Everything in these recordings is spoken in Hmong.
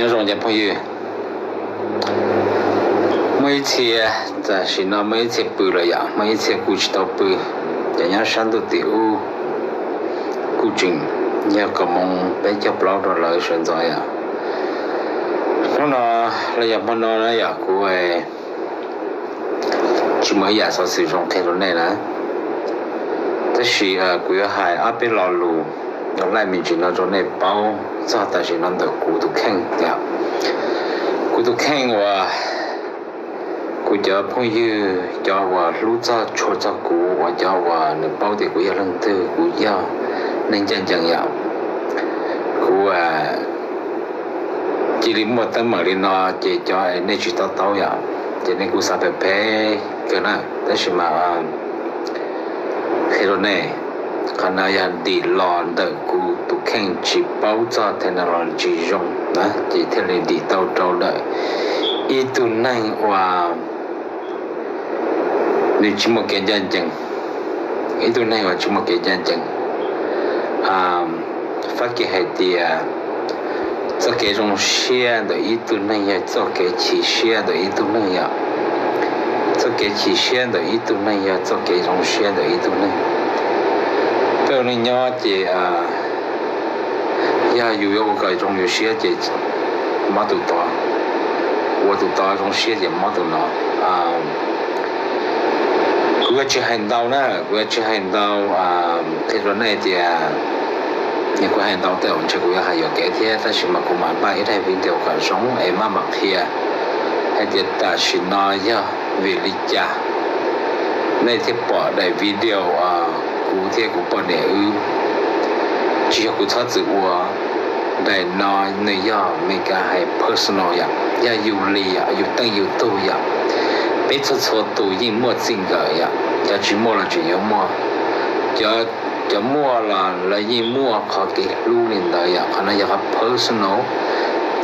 Nyob zoo cov phooj ywg, muaj ib txhia, tam sim no muaj ib txhia pw lawm yom, muaj ib txhia kuj tsis tau pw, ces nyob sab ntuj tim ub kuj tseem yog kaum moos peb caug plaub rau lawv sawv ntxov yom. Hnub no los yog hmo no na yom, kuv tsis muaj ib yam xov xwm zoo qhia rau nej na, tab sis kuv yuav hais ob peb lo lus los laij me ntsis no rau nej paub txog tam sim no ntawm kuv tus kheej yom. Kuv tus kheej uas kuv cov phooj ywg, cov uas hlub txog tshua txog kuv, uas cov uas nws paub tias kuv yog leej twg, kuv yog neeg ncaj ncees yom. Kuv cia li muaj teeb meem li no, ces cov nej tsis to taub yom, ces nej kuj xav phem phem kawg na, tab sis mas qhia rau nej, qhov no yog ntim los ntawm kuv tus kheej tsis paub txog technology zoo na, ces thiaj li ntim tau rau ntawm ib tug neeg uas nws tsis muaj kev ncaj ncees, ib tug neeg uas tsis muaj kev ncaj ncees. Fab Kis hais tias txoj kev zoo siab ntawm ib tug neeg yog txoj kev chim siab ntawm ib tug neeg yom. Txoj kev chim siab ntawm ib tug neeg yog txoj kev zoo siab ntawm ib tug neeg. Peb ua neej nyob ces yog yus yuav ua kom zoo yus siab ces mob tus tod, ua tus tod zoo siab ces mob tus no. Kuv yuav tsis hais ntau na, kuv yuav tsis hais ntau, qhia rau nej tias yog kuv hais ntau tej zaum ntshe kuv yuav hais yuam kev thiab, tab sis mas kuv mam npaj ib daim video kom zoo es maj mam qhia hais tias tam sim no yog vim li cas nej thiaj pom daim video kuv thiab kuv poj niam wb. Tsis yog kuv txhob txwm ua, daim no nws yog Meskas hais personal yom, yog yus li yom, yus teej yus tug yom. Peb txhua txhua tus yeej muaj txij nkawm yom, cov tsis muaj los tseem yuav muaj, cov muaj los lawv yeej muaj qhov kev hlub li ntawd yom. Qhov no yog qhov personal,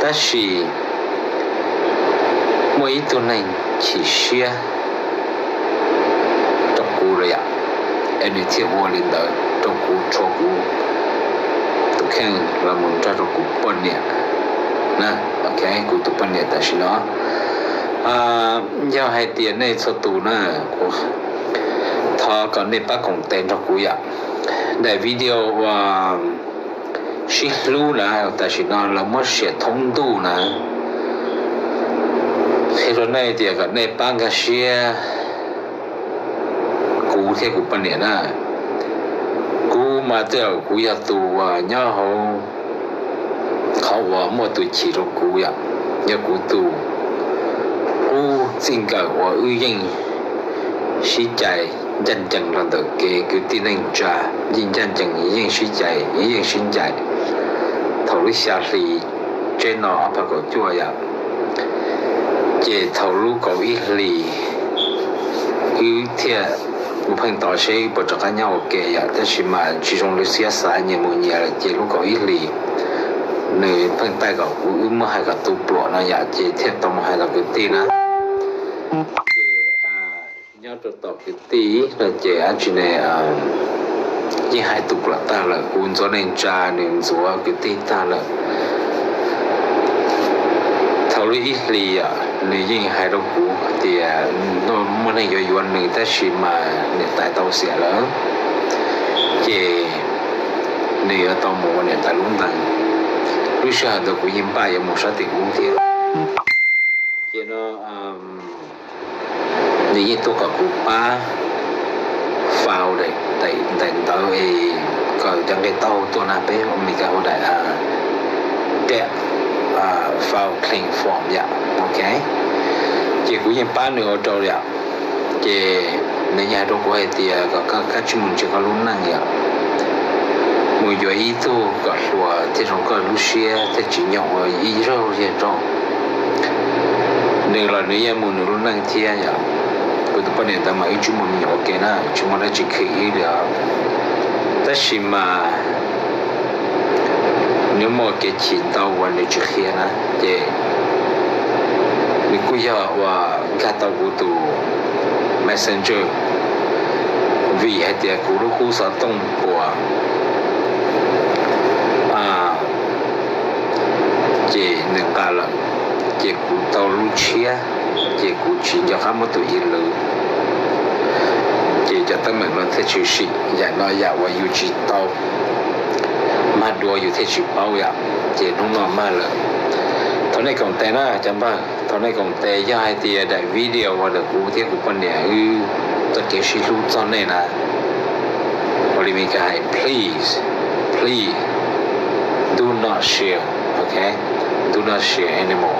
tab sis muaj ib tug neeg chim siab rau kuv lawm yom, es nws thiaj ua li ntawd rau kuv, rau kuv tus kheej los mus nrog rau kuv poj niam na. Ok, kuv tus poj niam tam sim no, yog hais tias nej txhua tus na, thov kom nej pab koom tes nrog kuv yom. Daim video uas sib hlub na, tam sim no lawv muab share thoob ntuj na, qhia rau nej tias kom nej pab nkag siab kuv thiab kuv poj niam na. Kuv mas tej zaum kuv yog tus uas nyob hauv qhov uas muaj tus chim rau kuv yom, yog kuv tus qub txij nkawm uas wb yeej sib cais ncaj ncees los ntawm kev kwv tij neej tsa, yeej ncaj ncees yeej sib cais yeej sib ncaim thaum lub xya hli tseb no ob phav kaum cuaj yom. Ces thaum lub kaum ib hlis wb thiaj, kuv pheej tos seb wb puas rov qab nyob ua ke yom, tab sis mas tsis zoo li siab xav, nyias mus nyias lawm, ces lub kaum ib hlis nws pheej taij kom kuv wb muab hais kom tu pluam no yom, ces thiaj tau mus hais tom kwv tij na. Ces nyob rau tom kwv tij no ces dab tsi ne, yeej hais tu pluam tag lawm, kuv ntxuav neej tsa nws ntxuav kwv tij tag lawm. Thaum lub ib hlis yom, nws yeej hais rau kuv tias muaj neeg yuav yuav nws tab sis mas niam tais tau xiam lawm, ces nws yuav tau mus ua niam tais lub ntees. Lub sij hawm ntawd kuv yeej npaj yuav mus sab tim ub thiab. Ces no nws yeej tuaj kom kuv pab file daim ntawv es kom cov nqe taub hau tuaj na, peb Amelikas hu daim debt file claim form yom, ok. Ces kuv yeej pab nws ua rau yom. Ces nws yeej hais rau kuv hais tias kom koj kav tsij mus ntsia koj lub neej yom, mus yuav ib tug kom hluas thiaj zoo koj lub siab thiaj tsim nyog ua ib zaug yog rau nws los nws yeej mus nws lub neej thiab yom. Kuv tus poj niam ntawd mas wb tsis muaj me nyuam ua ke na, tsis muaj dab tsi khwv wb li os. Tab sis mas nws muaj kev chim ntau uas nws tsis qhia na, ces nws kuj yog uas nkag tau kuv tus Messenger, vim hais tias kuv lub kub xov tooj puas ces nws nqa lawm, ces kuv tau lub tshiab, ces kuv tsis nco qab muab tus i lwv, ces cov teeb meem no thiaj tshwm sim. Yam no yam uas yus tsis tau mag dua yus thiaj tsis paub yom, ces hnub no mag lawm. Thov nej koom tes na cov npawg, thov nej koom tes. Yog hais tias daim video uas ntawm kuv thiab kuv poj niam wb txoj kev sib hlub txog nej na, ua li Mis Kas hais, please, please do not share, ok, do not share anymore.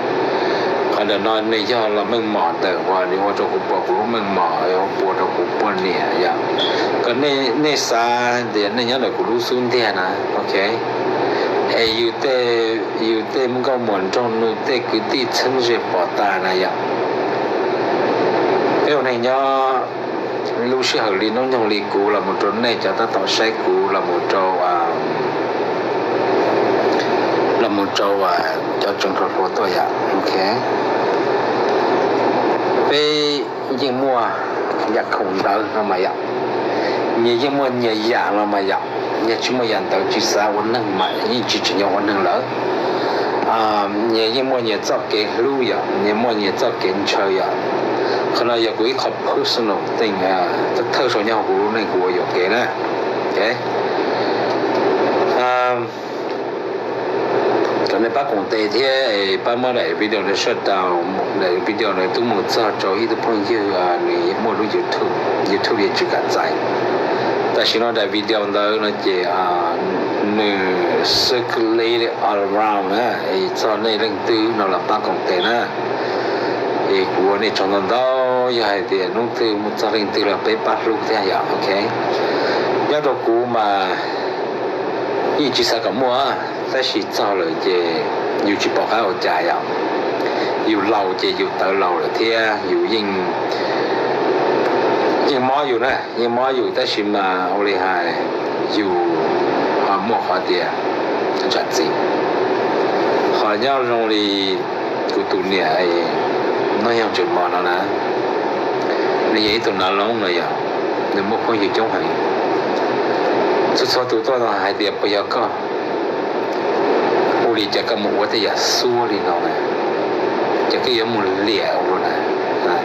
Qhov ntawm no nws yog los meej mom ntawm uas nws ua rau kuv pom kuv lub meej mom, ua rau kuv poj niam yom. Kom nej xav tias nej nyob ntawm kuv lub xub ntiag na, ok, es yus tej, yus tej nkauj muam nraug nus tej kwv tij txheeb ze pom tas na yom. Peb ua neeg nyob lub sij hawm li hnub nyoog li kuv los mus rau nej cov tab tom saib kuv los mus rau, los mus rau cov tseem hluas hluas tuaj yom, ok. Peb yeej muaj yam khoom ntawd no mas yom, nyias yeej muaj nyias yam no mas yom, nyias tsis muaj yam ntawd tsis xav ua neeg mas yeej tsis tsim nyog ua neeg lawm. Nyias yeej muaj nyias txoj kev hlub yom, nyias muaj nyias txoj kev ntshaw yom. Qhov no yog kuv ib qho personal thing, thawj thawj saum nyob hauv kuv lub neej kuv ua yuam kev na. Kom nej pab koom tes thiab pab muab daim video no share rau, daim video no twb mus txog rau ib tug phooj ywg, nws muaj lub YouTube, YouTube yeej tsis kam txais. Tam sim no daim video ntawd no ces nws circulate all around na, es txog nej leej twg no los pab koom tes na. Es kuv ua nej tsaug ntau ntau, yog hais tias hnub twg mus txog leej twg los peb pab hlub thiab yom, ok. Nyob rau kuv mas yeej tsis xav kom muaj, tab sis txog lawm ces yus tsis pom qab ua cas yom. Yus laus ces yus tawv laus lawm thiab yus yeej, yeej mob yus na, yeej mob yus tab sis mas ua li hais yus ho muaj qhov tias zam txim. Qhov nyob zoo li kuv tus niam Noj Yoog Tseem Mos no na, nws yog ib tug nav loob no yom, nws muaj phooj ywg coob heev. Txhua txhua tus tuaj no hais tias puas yog koj, ua li cas koj mus ua tej yam xuab li no na, ces koj yuav mus liam ua luaj na.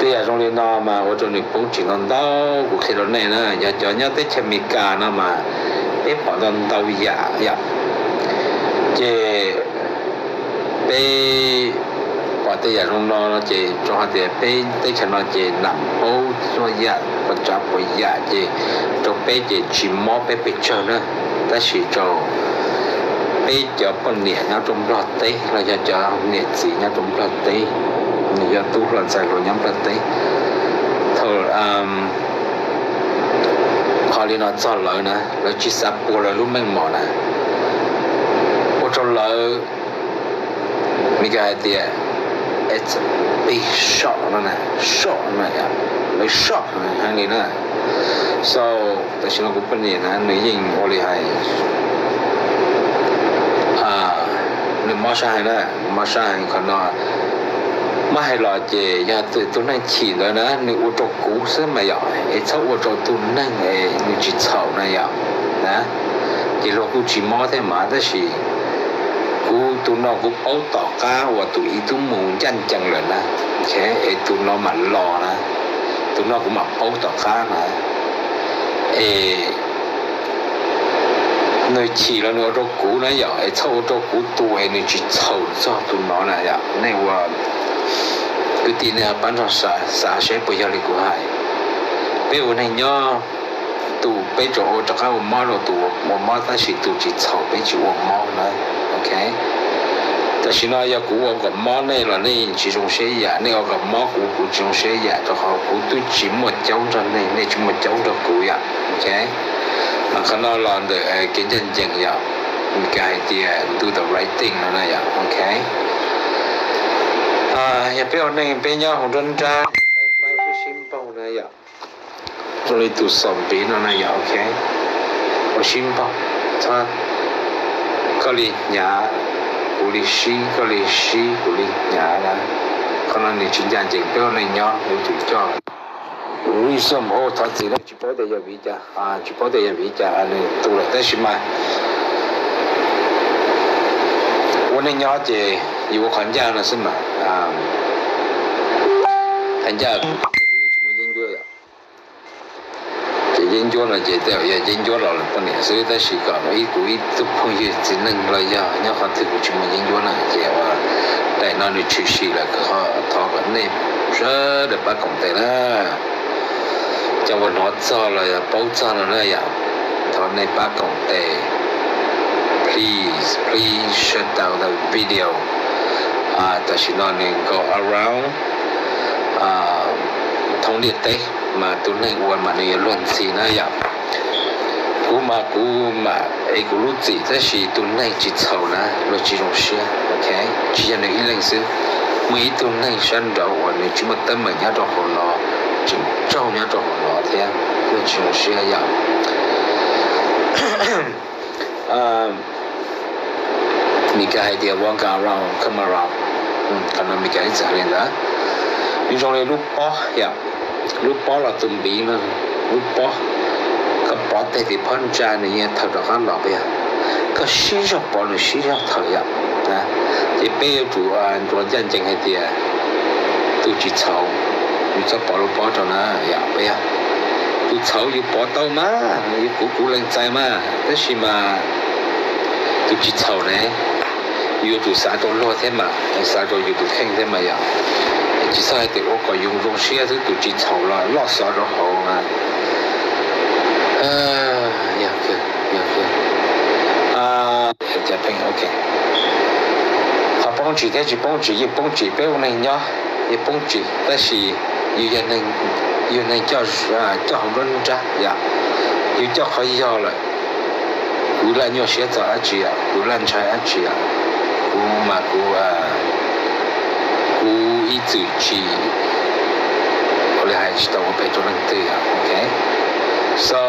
Tej yam zoo li no mas ua rau nws poob tsis ntau ntau. Kuv qhia rau nej na, yog cov nyob teb chaws Amelikas no mas peb pom ntau ntau yam yom. Ces peb pom tej yam zoo no ces rau qhov tias peb teb chaws no ces nam paub txhua yam puas tsav puas yam ces rau peb ces tsis mob peb pes tsawg na. Tab sis rau peb cov poj niam nyob rau Nplog teb los yog cov niam txiv nyob rau Nplog teb, nws yog tub hluas ntxhais hluas nyob Nplog teb, thaum qhov li no txog lawv na, lawv tsis xav puas lawv lub meej mom na, ua rau lawv, Mis Kas hais tias it's a big shock no na, shock no, lawv shock heev li na. So tam sim no kuv poj niam na nws yeej ua li hais, nws mob sab heev na, mob sab heev qhov no. Mab hais los ces yog tus neeg chim ntawd na nws ua rau kuv xwb mas yom, es txhob ua rau tus neeg es nws tsis txhaum na yom. Na, ces luag kuj tsis mob thiab mas tab sis kuv tus no kuv paub tom qab uas tus ib tug mus ncaj ncees lawm na, es tus no mam los na, tus no kuv mam paub tom qab na. Es nws chim los nws ua rau kuv na yom, es txhob ua rau kuv tus es nws tsis txhaum txog tus no na yom. Nej ua kwv tij nej pab nrog xav seb puas yog li kuv hais. Peb ua neeg nyob, tus peb tsuas ua rov qab ua mob rau tus ua mob tab sis tus tsis txhaum peb tsis ua mob na, ok. Tam sim no yog kuv ua kom mob nej los nej tsis zoo siab yam, nej ua kom mob kuv kuv tsis zoo siab yam, rau qhov kuv twb tsis muaj caub nrog nej, nej tsis muaj caub nrog kuv yom, ok. Qhov no los ntawm kev ncaj ncees yom, Mis Kas hais tias do the right thing no na yom, ok. Yog peb ua neeg peb nyob hauv nruab nrab, peb faib sib npaug na yom, zoo li tus xoom npiv no na yom, ok. Ua sib npaug, txhob, koj li hnyav kuv li sib, koj li sib kuv li hnyav na. Qhov no nws tsis ncaj ncees peb ua neeg nyob, yuav tsum coj. Reason, thov txim na, tsis paub tias yog vim li cas, tsis paub tias yog vim li cas nws tu lawm tab sis mas Ua neej nyob ces yus ua qhov ncaj no xwb mas, qhov ncaj tsis muaj yeeb ncuab yom. Ces yeeb ncuab no ces tej zaum yog yeeb ncuab los lwm poj niam xwb, tab sis kom ib, kuv ib tug phooj ywg txiv neej los yog nyob qhov twg kuv tsis muaj yeeb ncuab na, ces ua daim no nws tshwm sim lawm, thov kom nej sawv daws pab koom tes na. Cov uas hnov txog los yog paub txog no na yom, thov nej pab koom tes. Please, please share the video. Tam sim no nws go around thoob ntiaj teb, mas tus neeg ua mas nws yuav luag ntxhi na yom. Kuv mas kuv mam ev kuv lub txim, tab sis tus neeg tsis txhaum na luag tsis zoo siab, ok? Tsis yog nws ib leeg xwb, muaj ib tug neeg sab nraud uas nws tsis muaj teeb meem nyob rau hauv no, tseem tsaug nyob rau hauv no thiab, luag tsis zoo siab yom. Meskas hais tias walk around, come around, qhov no Meskas ib txwm hais li ntawd. Nws zoo li lub pob yom, lub pob los tus npiv no, lub pob, koj pov teg tim phab ntsa nws yeej thaws rov qab los puas yog? Koj sib zog pov nws sib zog thaws yom. Ces peb yuav tsum ntsuas ncaj ncees hais tias tus tsis txhaum, yus txhob pov lub pob rau na yom, puas yog? Tus txhaum yus pov tau mas, yus kuv kuv lees txais mas, tab sis mas tus tsis txhaum ne, yus yuav tsum xav rau luag thiab mas, xav rau yus tus kheej thiab mas yom. Tsis txhob hais tias ua kom yus zoo siab xwb, tus tsis txhaum los loj xov rau hauv mas. Yog, yog, yog, ok. Qhov poob tsis thiab tsis poob tsis, yeej poob tsis, peb ua neeg nyob yeej poob tsis, tab sis yus yog neeg coj hauv nruab nrab yom, yus coj qhov yog lawm. Kuv laj nyuaj siab txog dab tsi, kuv laj ntshai dab tsi, kuv mas kuv, kuv ib txwm tsis ua li hais tsis tau ua phem rau leej twg, ok. So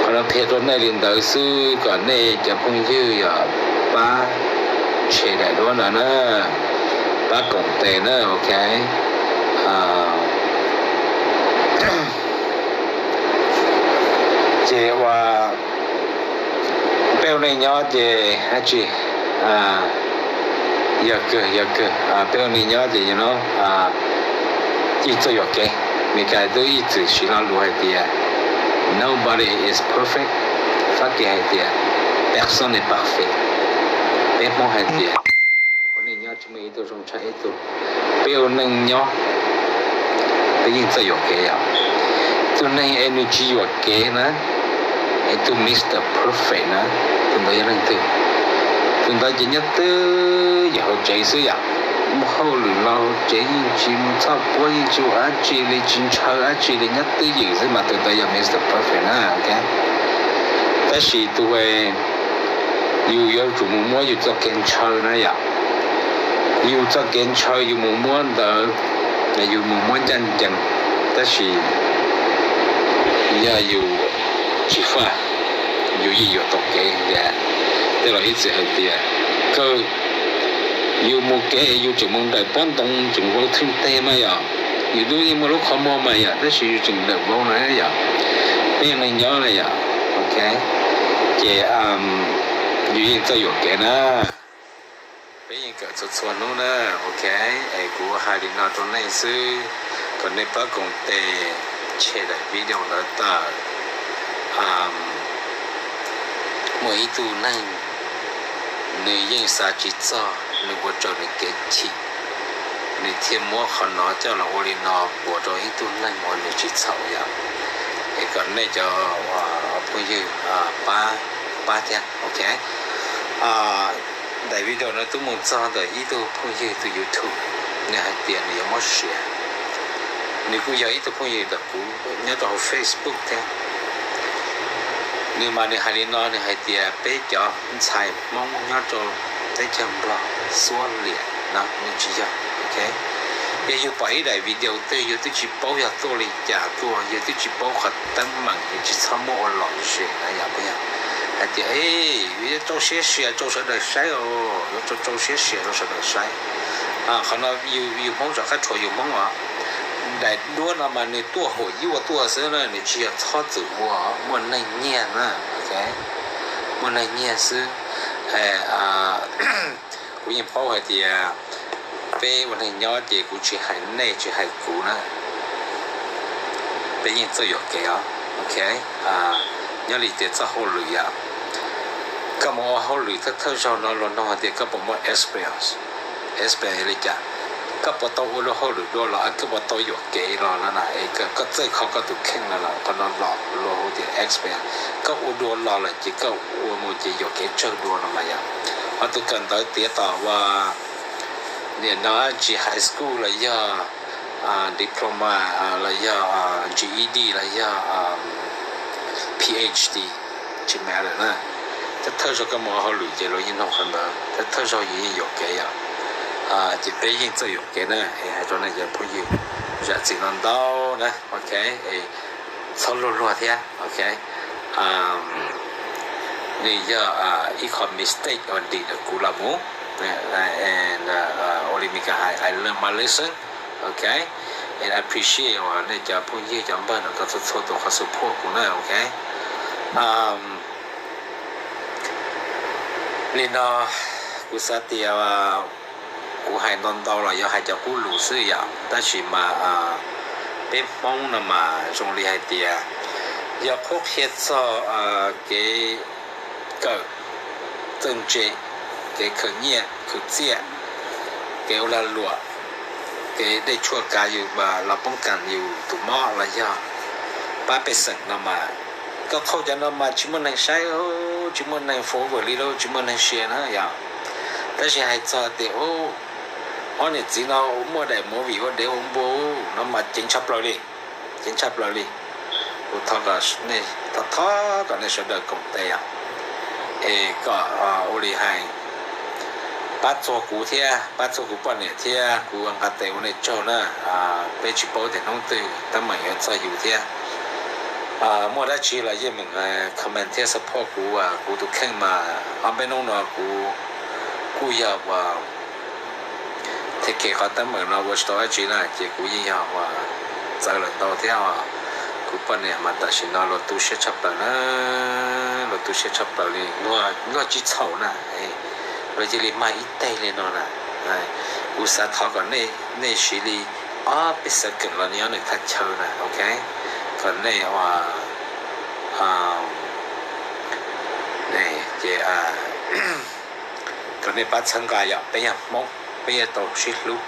qhov no qhia rau nej li ntawd xwb kom nej cov phooj ywg yog pab share daim duab no na, pab koom tes na, ok. Ces ua peb ua neej nyob ces dab tsi, yog kawg yog kawg, peb ua neej nyob ces no yeej txawj yuam kev. Meskas twb ib txwm siv lo lus hais tias nobody is perfect, Fab Kis hais tias personne n'est parfait. Peb Hmoob hais tias ua neej nyob tsis muaj ib tug zoo tshaj ib tug. Peb ua neej nyob peb yeej txawj yuam kev yom. Tus neeg es nws tsis yuam kev na, es tus Mister Perfect na, tus ntawd yog leej twg? Tus ntawd ces nyob twj ywm hauv tsev xwb yom. Muaj hauj lwm los hauv tsev, yeej tsis mus txhoj puab, yeej tsis ua dab tsi li, tsis ntshaw dab tsi li, nyob twj ywm xwb mas tus ntawd yog Mister Perfect na, ok. Tab sis tus yus yuav tsum mus muab yus txoj kev ntshaw na yom. Yus txoj kev ntshaw yus mus muab ntawd, yus mus muab ncaj ncees, tab sis yog yus tsis faj, yus yeej yuam tau kev tias tej laus ib txwm hais tias kawg yus mus kev yus tseem mus nrawm pob ntoo tseem vau thwj teg mas yom. Yus twb yeej muaj lub qhov muag mas yom, tab sis yus tseem nrawm vau na yom. Peb yeej neej nyob na yom, ok. Ces yus yeej txawj yuam kev na. Peb yeej kawm txhua txhua hnub na, ok. Es kuv hais li no rau nej xwb, kom nej pab koom tes, share daim video ntawd tawm. Muaj ib tug neeg nws yeej xav tsis txog, nws ua raws nws kev chim, nws thiaj muab qhov no coj los ua li no puas rau ib tug neeg uas nws tsis txhaum yom. Es kom nej cov phooj ywg pab, pab thiab, ok. Daim video no twb mus txog ntawm ib tug phooj ywg tus YouTube, nws hais tias nws yuav muab share. Nws kuj yog ib tug phooj ywg ntawm kuv nyob rau hauv Facebook thiab. Nws mas nws hais li no, nws hais tias peb cov ntxhais Hmoob nyob rau teb chaws Nplog xuab liam no nws tsis yog, ok. Yog yus pom ib daim video twg yus twb tsis paub yog tuaj li cas tuaj, yus twb tsis paub qhov teeb meem, yus tsis txhob muab ua lom zem na yom, puas yog? Hais tias yuav rau siab sia rau sawv daws saib os, yuav rau rau siab sia rau sawv daws saib. Qhov no yus Hmoob rov qab rhuav yus Hmoob os. Daim duab no mas nws tuaj huam yuaj tuaj xwb na, nws tsis yog txhob txwm ua, muaj neeg nyiag na, ok. Muaj neeg nyiag xwb. Kuv yeej paub hais tias peb ua neeg nyob ces kuv tsis hais nej tsis hais kuv na, peb yeej txawj yuam kev os, ok. Nyob li tias txoj hauj lwm yom, koj mus ua hauj lwm thawj thawj zaug no luag nug hais tias koj puas muaj experience. Experience li cas? Koj puas tau ua dua hauj lwm dua los, koj puas tau yuam kev los no na, koj txawj kho koj tus kheej los, qhov no los luag hu tias experience. Koj ua dua los lawm ces koj ua mus ces yuam kev tsawg dua no mas yom. Ho tus kawm ntawv tiav tom uas nim no tsis high school los yog diploma los yog G E D los yog P H D, tsis matter na. Thawj thawj zaug koj mus ua hauj lwm ces luag yeej nug qhov ntawd, thawj thawj zaug yus yeej yuam kev yom. Ces peb yeej txawj yuam kev na, es hais rau nej cov phooj ywg zam txim no ntau na, ok. Txhob luag luag thiab, ok. Nws yog ib qho mistake uas dim ntawm kuv los mus, ua li Mis Kas hais, I learn my lesson, ok. And I appreciate uas nej cov phooj ywg cov npawg no tau txhua txhua tus qhov support kuv na, ok. Li no kuv xav tias kuv hais ntau ntau los yog hais cov qub lus xwb yom, tab sis mas peb Hmoob no mas zoo li hais tias yog qhuab qhia txog kev kawm, txawj ntse, kev khwv nyiaj khwv txiaj, kev ua lag luam, kev dej tshuaj kav yus los poob kas yus tus mob los yog pab pej xeem no mas, koj qhauj cov no mas tsis muaj neeg saib, tsis muaj neeg forward li lauj, tsis muaj neeg share na yom. Tab sis hais txog tias ob niam txiv no muaj daim movie ua dev ua npua no mas ceev tshaj plaws li, ceev tshaj plaws li. Kuv thov kom nej sawv daws koom tes es kom ua li hais pab txuag kuv thiab pab txuag kuv poj niam thiab, kuv nqa tes ua nej tsaug na. Peb tsis paub tias hnub twg teeb meem yuav txog yus thiab. Muaj dab tsi los yeej meem comment thiab support kuv, kuv tus kheej mas ob peb hnub no kuv kuj yog uas take care qhov teeb meem no ua tsis tau dab tsi na, ces kuv yeej yog uas txawv lawm ntau thiab. Kuv poj niam mas tam sim no luag tu siab tshaj plaws na, luag tu siab tshaj plaws li, luag tsis txhaum na, luag cia li mag ib teg li no na. Kuv xav thov kom nej siv li ob peb second los nyob nws thaj chaw na, ok, kom nej ua ces kom nej pab txhawb nqa yom, peb yog Hmoob, peb yuav tau sib hlub.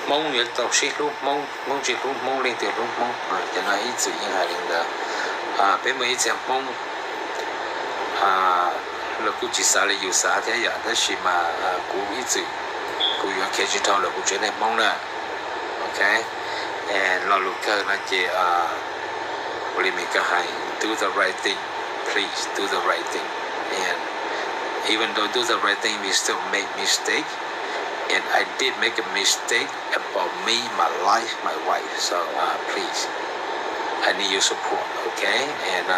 Hmoob yuav tau sib hlub Hmoob, Hmoob tsis hlub Hmoob leej twg hlub Hmoob? Cov no ib txwm yeej hais li ntawd. Peb muaj ib txhia Hmoob, luag kuj tsis xav li yus xav thiab yom, tab sis mas kuv ib txwm kuv yuav khiav tsis dhau lawm kuv tsev neeg Hmoob na. Ok, lo lus kawg no ces ua li Mis Kas hais, do the right thing, please do the right thing. And even though do the right thing, we still make mistake. And I did make a mistake about me, my life, my wife. So please, I need your support, ok? And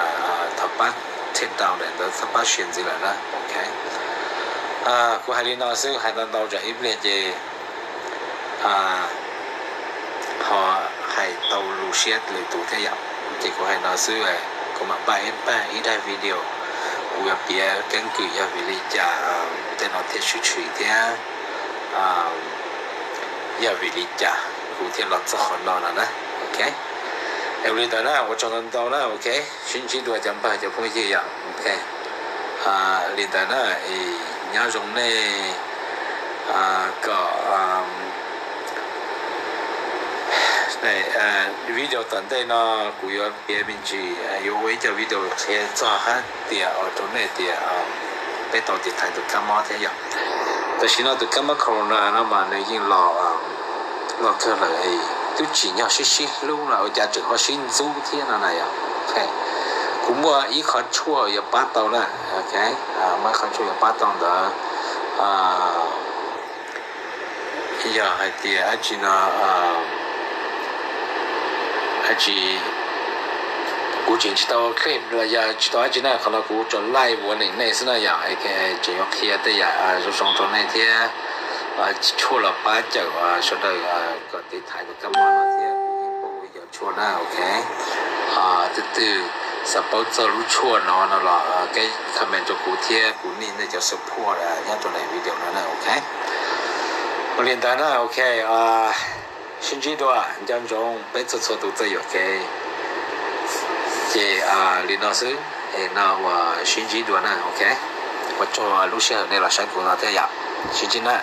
thov pab take down ntawd, thov pab share ntxiv lawm na, ok? Kuv hais li no xwb, hais ntau ntau tsam ib pliag ces ho hais tau lus siab lwm tus thiab yom. Ces kuv hais no xwb, kuv mam npaj ib npaj ib daim video, kuv yuav piav keeb kwm yog vim li cas tej no thiaj tshwm sim thiab yog vim li cas kuv thiaj los txog qhov no no na, ok. Es ua li ntawd na, ua tsaug ntau ntau na, ok. Sib ntsib dua cov npawg cov phooj ywg yom, ok. Li ntawd na, es nyob zoo nej kom video tom ntej no kuv yuav piav me ntsis, yuav ua ib co video qhia txog hab tias rau nej tias peb tau tiv thaiv tus kab mob thiab yom. Tam sim no tus kab mob corona no mas nws yeej los loj kawg lawm, twb tsim nyog sib sib hlub los ua cas tseem ho sib ntxub thiab no na yom. Kuv muaj ib qhov tshuaj yuav pab tau na, ok, muaj ib qhov tshuaj yuav pab tau ntawd. Yog hais tias dab tsi no, dab tsi, kuv tseem tsis tau clip los yog tsis tau dab tsi na, qhov no kuv tso live ua neej nej xwb na yom, tseem yuav qhia tej yam zoo zoo rau nej thiab, tshuaj los pab cawm sawv daws kom tiv thaiv tus kab mob no thiab kuv yeej paub ua ib co tshuaj na, ok. Tus twg Xav paub txog lub tshuaj no no los comment rau kuv thiab kuv need nej cov support nyob rau daim video no na, ok. Ua li ntawd na, ok. Sib ntsib dua, nco ntsoov peb txhua txhua tus txawj yuam kev. Ces li no xwb, es no ua sib ntsib dua na, ok. Ua tsaug lub sij hawm nej los saib kuv no thiab yom. Sib ntsib na.